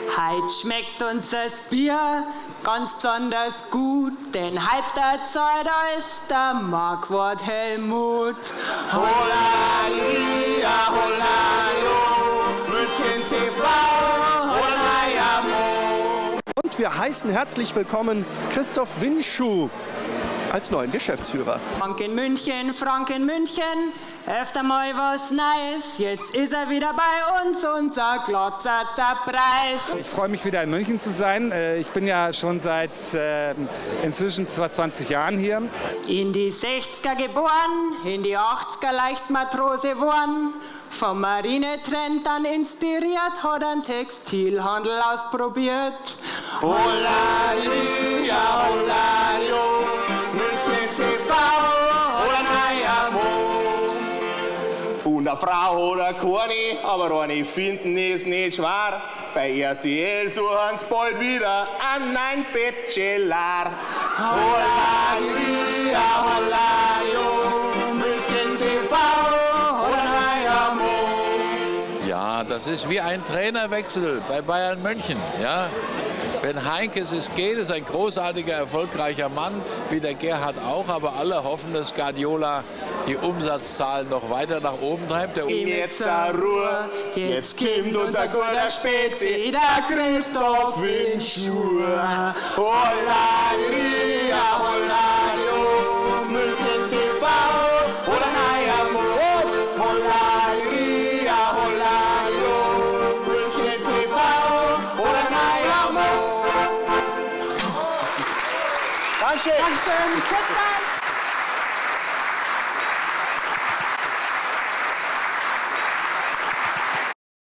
Heut schmeckt uns das Bier ganz besonders gut, denn heut der Zeit ist der Marquardt Helmut. Hola, hola, jo, München TV, hola, ja, mo. Und wir heißen herzlich willkommen Christoph Winschuh als neuen Geschäftsführer. Frank in München, Frank in München, öfter mal was Neues. Jetzt ist er wieder bei uns, unser glotzerter Preis. Ich freue mich wieder in München zu sein. Ich bin ja schon seit inzwischen 20 Jahren hier. In die 60er geboren, in die 80er Leichtmatrose geworden. Vom Marinetrend dann inspiriert, hat einen Textilhandel ausprobiert. Hola, ja, hola, jo, München TV, hola, ja, mo. Und eine Frau oder keine, aber eine finden ist nicht schwer. Bei RTL suchen's bald wieder einen neuen Bachelor. Hola, ja, hola, jo, München TV, hola, ja, mo. Ja, das ist wie ein Trainerwechsel bei Bayern München, ja. Wenn Heynckes es geht, ist ein großartiger, erfolgreicher Mann, wie der Gerhard auch, aber alle hoffen, dass Guardiola die Umsatzzahlen noch weiter nach oben treibt. Der Jetzt a Ruhe, jetzt kommt unser guter Spezi, der Christoph Winschuh. Hola, ja, hola, jo, München TV, hola, ja, mo. Hola, ja, hola, jo, München TV, hola, ja, mo. Dankeschön. Dankeschön.